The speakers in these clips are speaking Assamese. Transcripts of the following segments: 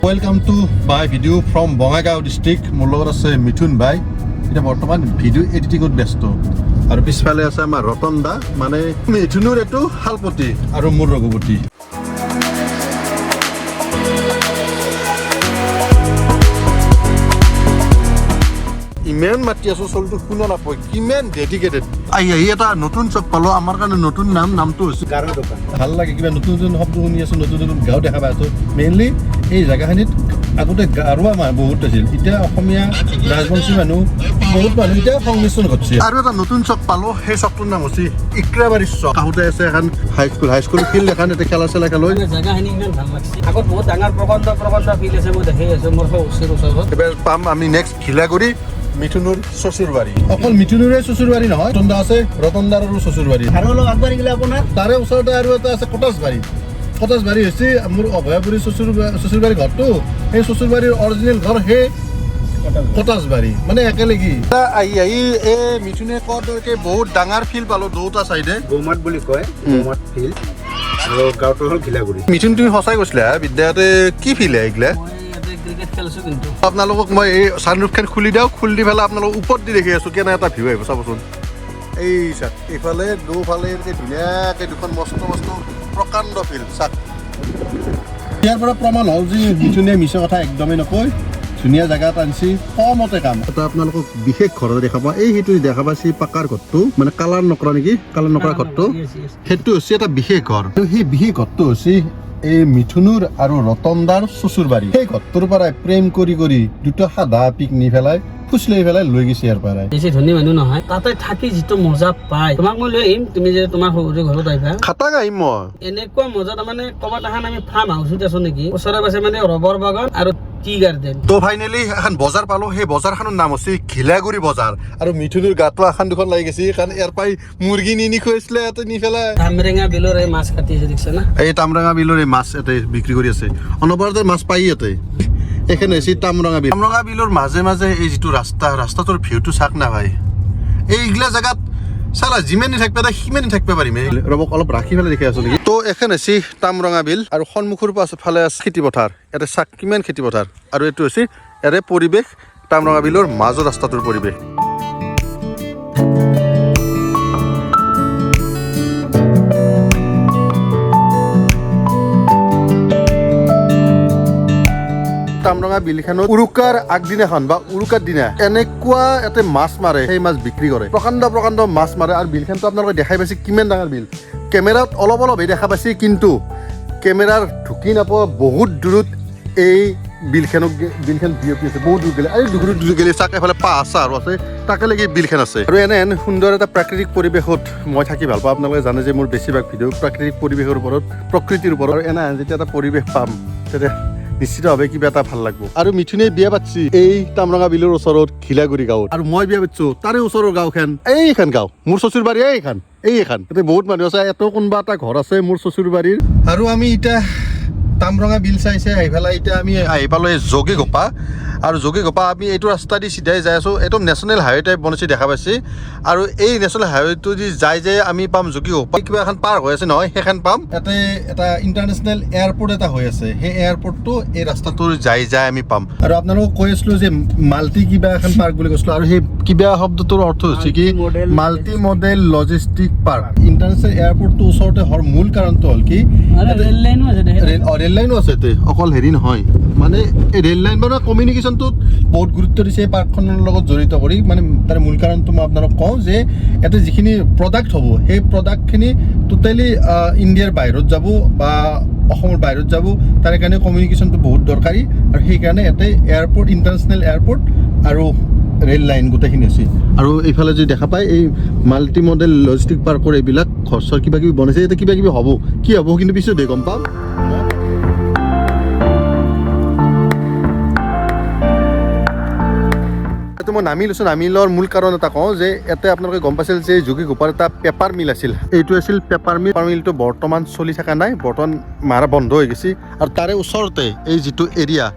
Welcome to my video from Bongaigaon district. মোৰ লগত আছে মিথুন ভাই, এতিয়া বৰ্তমান ভিডিঅ' এডিটিঙত ব্যস্ত। আৰু পিছফালে আছে আমাৰ ৰতন দা, মানে মিথুনৰ এইটো শালপতি আৰু মোৰ ৰঘুপতি। ইমান মাতি আছো, চলটো শুনা নাপায়, কিমান ডেডিকেটেড। আহি আহি এটা নতুন চক পালো, আমাৰ কাৰণে নতুন নাম, নামটো হৈছে গাৰো দোকান। ভাল লাগে, কিবা নতুন নতুন শব্দ শুনি আছো, নতুন নতুন গাঁও দেখা পাই আছো। মেইনলি এই জেগাখিনিত আগতে গাৰোৱা মানুহ বহুত আছিল, এতিয়া অসমীয়া ৰাজবংশী মানুহ বহুত মানুহ এতিয়া সংমিশ্ৰণ ঘটছে। আৰু এটা নতুন চক পালো, সেই চকটোৰ নাম হৈছে ইক্ৰাবাৰী চক। কাষতে আছে এখন হাইস্কুল, হাইস্কুল ফিল্ড এখন, ইয়াতে খেলা চেলা খেলৈ। জেগাখিনি ইমান ভাল লাগছে। আগত বহুত ডাঙৰ প্ৰকাণ্ড প্ৰকাণ্ড ফিল্ড আছে, মই দেখি আছো মোৰ সৌচিৰ ওচৰত। এবাৰ পাম আমি নেক্সট ঘিলাগুৰি, মিথুনুৰ শ্বশুৰবাৰী। অকল মিথুনুৰে শ্বশুৰবাৰী নহয়, ৰতনদা আছে, ৰতনদাৰো শ্বশুৰবাৰী। আৰু অলপ আগবাঢ়ি গ'লে আপোনাৰ তাৰে ওচৰতে আৰু এটা আছে কটাচবাৰী। কটাচবাৰী হৈছে মোৰ অভয়াপুৰী শ্বশুৰবাৰী ঘৰটো, সেই শ্বশুৰবাৰীৰ অৰিজিনেল ঘৰ সেই কটাচবাৰী, মানে একেলগে। আহি আহি এই মিথুনে কোৱাৰ বহুত ডাঙৰ ফিল্ড পালো দুটা চাইডে। গৌমাত বুলি কয়, গৌমাত ফিল্ড, আৰু গাঁৱটো হ'ল ঘিলাগুৰি। মিথুন, তুমি সঁচাই কৈছিলা বিদ্যাতে কি ফিল্ড এইগিলা? মই ইয়াতে ক্ৰিকেট খেলছো কিন্তু। আপোনালোকক মই এই ছানৰুফখন খুলি দিওঁ, খুলি দি পেলাই আপোনালোকক ওপৰত দি দেখি আছোঁ, কেনে এটা ভিউ আহিব চাবচোন। এই চাক, এইফালে দুফালে এনেকে ধুনীয়াকৈ দুখন মস্ত মস্ত প্ৰকাণ্ড ফিল্ড চাক। ইয়াৰ পৰা প্ৰমাণ হ'ল যে মিথুনে মিছা কথা একদমেই নকয়। ধুনীয়া জেগাত আনছি, কমতে কাম এটা। আপোনালোকক বিশেষ ঘৰত দেখা পাওঁ, এই সেইটো দেখা পাইছে পাকাৰ ঘৰটো, মানে কালাৰ নকৰা নেকি, কালাৰ নকৰা ঘৰটো। Yes, yes. সেইটো হৈছে এটা বিশেষ ঘৰ, আৰু সেই বিশেষ ঘৰটো হৈছে এই মিথুনুৰ আৰু ৰতনদাৰ শ্বশুৰবাৰী। সেই ঘৰটোৰ পৰাই প্ৰেম কৰি কৰি দুটা সাদা পিক নি পেলাই ফুচলাই পেলাই লৈ গৈছে ইয়াৰ পৰাই। বেছি ধনী মানুহ নহয়, তাতে থাকি যিটো মজা পায়, তোমাক মই লৈ আহিম, তুমি যে তোমাৰ সৰু ঘৰত আহিবা। খাটাং আহিম মই। এনেকুৱা মজা, তাৰমানে ক'ৰবাত এখন আমি ফাৰ্ম হাউচত আছো নেকি, ওচৰে পাছে মানে ৰবৰ বাগান আৰু টি গাৰ্ডেন। তো ফাইনেলি এখন বজাৰ পালো, সেই বজাৰখনৰ নাম হৈছে ঘিলাগুৰি বজাৰ। আৰু মিথুনুৰ গাটো এখন দুখন লাগি গৈছে, কাৰণ ইয়াৰ পৰাই মুৰ্গী নি নি খুৱাইছিলে ইয়াতে নি পেলাই। কামৰেঙা বিলৰ এই মাছ কাটি আছে, দেখিছা না? এই তামৰঙা বিলৰ এই মাছ ইয়াতে বিক্ৰী কৰি আছে, অনবৰতে মাছ পাই ইয়াতে। এইখন হৈছে তামৰঙা বিল। তামৰঙা বিলৰ মাজে মাজে এই যিটো ৰাস্তা, ৰাস্তাটোৰ ভিউটো চাক না ভাই। এইগিলা জেগাত চালা যিমানে থাকিব পাৰে সিমানে থাকিব পাৰিম। ৰ'বক, অলপ ৰাখি পেলাই দেখি আছো নেকি। তো এখন হৈছে তামৰঙা বিল, আৰু সন্মুখৰ ফালে আছে খেতি পথাৰ। ইয়াতে চাক কিমান খেতি পথাৰ। আৰু এইটো হৈছে ইয়াৰে পৰিৱেশ, তামৰঙা বিলৰ মাজৰ ৰাস্তাটোৰ পৰিৱেশ। তামৰঙা বিলখনত উৰুকাৰ আগদিনাখন বা উৰুকাৰ দিনা এনেকুৱা ইয়াতে মাছ মাৰে, সেই মাছ বিক্ৰী কৰে, প্ৰকাণ্ড প্ৰকাণ্ড মাছ মাৰে। আৰু বিলখনটো আপোনালোকে দেখাই পাইছে কিমান ডাঙৰ বিল। কেমেৰাত অলপ অলপহে দেখা পাইছে, কিন্তু কেমেৰাৰ ঢুকি নাপোৱা বহুত দূৰত এই বিলখনক, বিলখন বিয়পি আছে বহুত দূৰ গ'লে। আৰু দূৰ দূৰ গ'লে চাক এফালে পাহাৰ চাহাৰো আছে, তাকে লাগি বিলখন আছে। আৰু এনে এনে সুন্দৰ এটা প্ৰাকৃতিক পৰিৱেশত মই থাকি ভাল পাওঁ। আপোনালোকে জানে যে মোৰ বেছিভাগ ভিডিঅ' প্ৰাকৃতিক পৰিৱেশৰ ওপৰত, প্ৰকৃতিৰ ওপৰত। আৰু এনে যেতিয়া এটা পৰিৱেশ পাম, তেতিয়া নিশ্চিতভাৱে কিবা এটা ভাল লাগব। আৰু মিথুনে বিয়া পাতছি এই তামৰঙা বিলৰ ওচৰত ঘিলাগুৰি গাঁৱত, আৰু মই বিয়া পাতছো তাৰে ওচৰৰ গাঁওখন, এইখন গাঁও মোৰ শ্বশুৰ বাৰী, এইখন এইখন। তাতে বহুত মানুহ আছে, ইয়াতেও কোনোবা এটা ঘৰ আছে মোৰ শ্বশুৰ বাৰীৰ। আৰু আমি এতিয়া তামৰঙা বিল চাই চাই আহি পেলাই এতিয়া আমি আহি পালোঁ এই যোগীঘোপা। আৰু যোগীঘোপা আমি এইটো ৰাস্তা দি চিধাই যাই আছোঁ, এইটো নেশ্যনেল হাইৱে টাইপ বনাইছে দেখা পাইছে। আৰু এই নেশ্যনেল হাইৱেটো দি যাই যাই আমি পাম যোগীঘোপা। কিবা এখন পাৰ্ক হৈ আছে নহয়, সেইখন পাম। ইয়াতে এটা ইণ্টাৰনেশ্যনেল এয়াৰপৰ্ট এটা হৈ আছে, সেই এয়াৰপৰ্টটো এই ৰাস্তাটোৰ যাই যাই আমি পাম। আৰু আপোনালোকক কৈ আছিলোঁ যে মাল্টি কিবা এখন পাৰ্ক বুলি কৈছিলোঁ, আৰু সেই কিবা শব্দটোৰ অৰ্থ হৈছে কি Multi-modal multi modal logistic park. International এয়াৰপৰ্টটো ওচৰতে হোৱাৰ মূল কাৰণটো হ'ল কি ৰেল লাইনো আছে। ৰেল লাইনো আছে ইয়াতে, অকল হেৰি নহয়, মানে এই ৰেল লাইন মানে কমিউনিকেশ্যনটোত বহুত গুৰুত্ব দিছে এই পাৰ্কখনৰ লগত জড়িত কৰি। মানে তাৰ মূল কাৰণটো মই আপোনালোক কওঁ যে ইয়াতে যিখিনি প্ৰডাক্ট হ'ব, সেই প্ৰডাক্টখিনি টোটেলি ইণ্ডিয়াৰ বাহিৰত যাব বা অসমৰ বাহিৰত যাব, তাৰ কাৰণে কমিউনিকেশ্যনটো বহুত দৰকাৰী। আৰু সেইকাৰণে ইয়াতে এয়াৰপৰ্ট, ইণ্টাৰনেশ্যনেল এয়াৰপৰ্ট আৰু ৰেল লাইন গোটেইখিনি আছে। আৰু এইফালে যদি দেখা পায়, এই মাল্টি মডেল লজিষ্টিক পাৰ্কৰ এইবিলাক ঘৰ চৰ কিবা কিবি বনাইছে, ইয়াতে কিবা কিবি হ'ব, কি হ'ব কিন্তু পিছতহে গম পাম। ইয়াতে মই নামি লৈছোঁ। নামি লোৱাৰ মূল কাৰণ এটা কওঁ যে ইয়াতে আপোনালোকে গম পাইছিল যে যোগীঘোপাৰ এটা পেপাৰ মিল আছিল, এইটো আছিল পেপাৰ মিল। পেপাৰ মিলটো বৰ্তমান চলি থকা নাই, বৰ্তমান মাৰা বন্ধ হৈ গৈছে। আৰু তাৰে ওচৰতে এই যিটো এৰিয়া,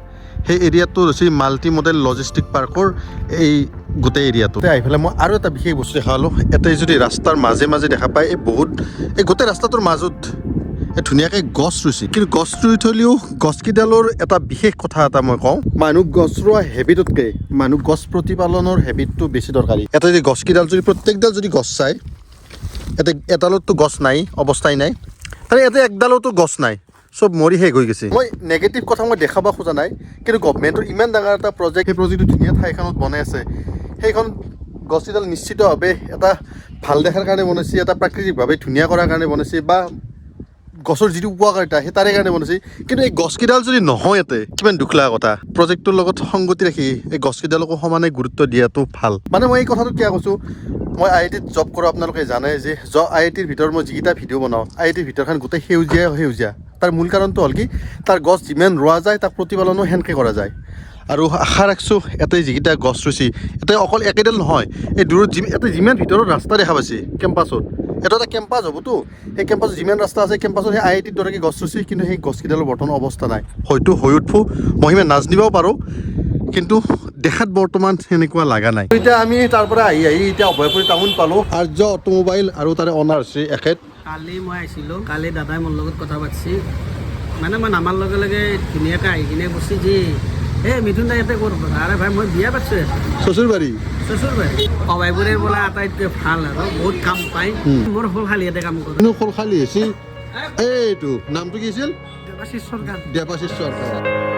সেই এৰিয়াটো হৈছে মাল্টি মডেল লজিষ্টিক পাৰ্কৰ এই গোটেই এৰিয়াটো। আহি পেলাই মই আৰু এটা বিশেষ বস্তু দেখা পালোঁ। ইয়াতে যদি ৰাস্তাৰ মাজে মাজে দেখা পায়, এই বহুত এই গোটেই ৰাস্তাটোৰ মাজত এই ধুনীয়াকৈ গছ ৰুইছে। কিন্তু গছ ৰুই থলেও গছকেইডালৰ এটা বিশেষ কথা এটা মই কওঁ, মানুহ গছ ৰোৱা হেবিটতকৈ মানুহ গছ প্ৰতিপালনৰ হেবিটটো বেছি দৰকাৰী। এটা যদি গছকেইডাল যদি প্ৰত্যেকডাল যদি গছ চায়, ইয়াতে এডালততো গছ নাই, অৱস্থাই নাই। তাৰে ইয়াতে একডালতো গছ নাই, চব মৰি শেষ হৈ গৈছে। মই নেগেটিভ কথা মই দেখাব খোজা নাই, কিন্তু গভমেণ্টৰ ইমান ডাঙৰ এটা প্ৰজেক্ট, সেই প্ৰজেক্টটো ধুনীয়া ঠাইখনত বনাই আছে, সেইখন গছকেইডাল নিশ্চিতভাৱে এটা ভাল দেখাৰ কাৰণে বনাইছে, এটা প্ৰাকৃতিকভাৱে ধুনীয়া কৰাৰ কাৰণে বনাইছে, বা গছৰ যিটো উপকাৰিতা সেই তাৰে কাৰণে বনাইছে। কিন্তু এই গছকেইডাল যদি নহয় ইয়াতে, কিমান দুখ লগা কথা। প্ৰজেক্টটোৰ লগত সংগতি ৰাখি এই গছকেইডালকো সমানে গুৰুত্ব দিয়াটো ভাল। মানে মই এই কথাটো কিয় কৈছোঁ, মই আই আই টিত জব কৰোঁ, আপোনালোকে জানে যে আই আই টিৰ ভিতৰত মই যিকেইটা ভিডিঅ' বনাওঁ, আই আই টিৰ ভিতৰখন গোটেই সেউজীয়াই সেউজীয়া। তাৰ মূল কাৰণটো হ'ল কি, তাৰ গছ যিমান ৰোৱা যায় তাক প্ৰতিপালনো সেনেকৈ কৰা যায়। আৰু আশা ৰাখিছোঁ ইয়াতে যিকেইটা গছ ৰুইছে, ইয়াতে অকল একেডাল নহয়, এই দূৰত ইয়াতে যিমান ভিতৰত ৰাস্তা দেখা পাইছে কেম্পাছত, এটা এটা কেম্পাছ হ'বতো, সেই কেম্পাছত যিমান ৰাস্তা আছে কেম্পাছত সেই আই আই টিৰ দৰে গছ ৰুইছে, কিন্তু সেই গছকেইডালৰ বৰ্তমান অৱস্থা নাই। হয়তো হৈ উঠবো, মই সিমান নাজানিবও পাৰোঁ, কিন্তু দেখাত বৰ্তমান সেনেকুৱা লগা নাই। এতিয়া আমি তাৰ পৰা আহি আহি এতিয়া অভয়পুৰী টাউন পালোঁ। আৰ্য অট'মোবাইল আৰু তাৰে অনাৰ শ্ৰী এখেত। কালি মই আহিছিলোঁ, কালি দাদাই মোৰ লগত কথা পাতিছি। মানে মই নামাৰ লগে লগে ধুনীয়াকৈ আহি কিনে কৈছে যে এই মিথুন দা ইয়াতে ক'ত? আৰে ভাই, মই বিয়া পাতিছোঁ ইয়াতে। শ্বশুৰবাৰী। শ্বশুৰবাৰী। অভয়পুৰীৰ বোলে আটাইতকৈ ভাল আৰু বহুত কাম পায়। মোৰ হ'ল খালি ইয়াতে কাম কৰোঁ। কিন্তু খোল খালি হৈছে। এইটো নামটো কি আছিল? দেৱাশীষ চৰকাৰ। দেৱাশীষ চৰকাৰ।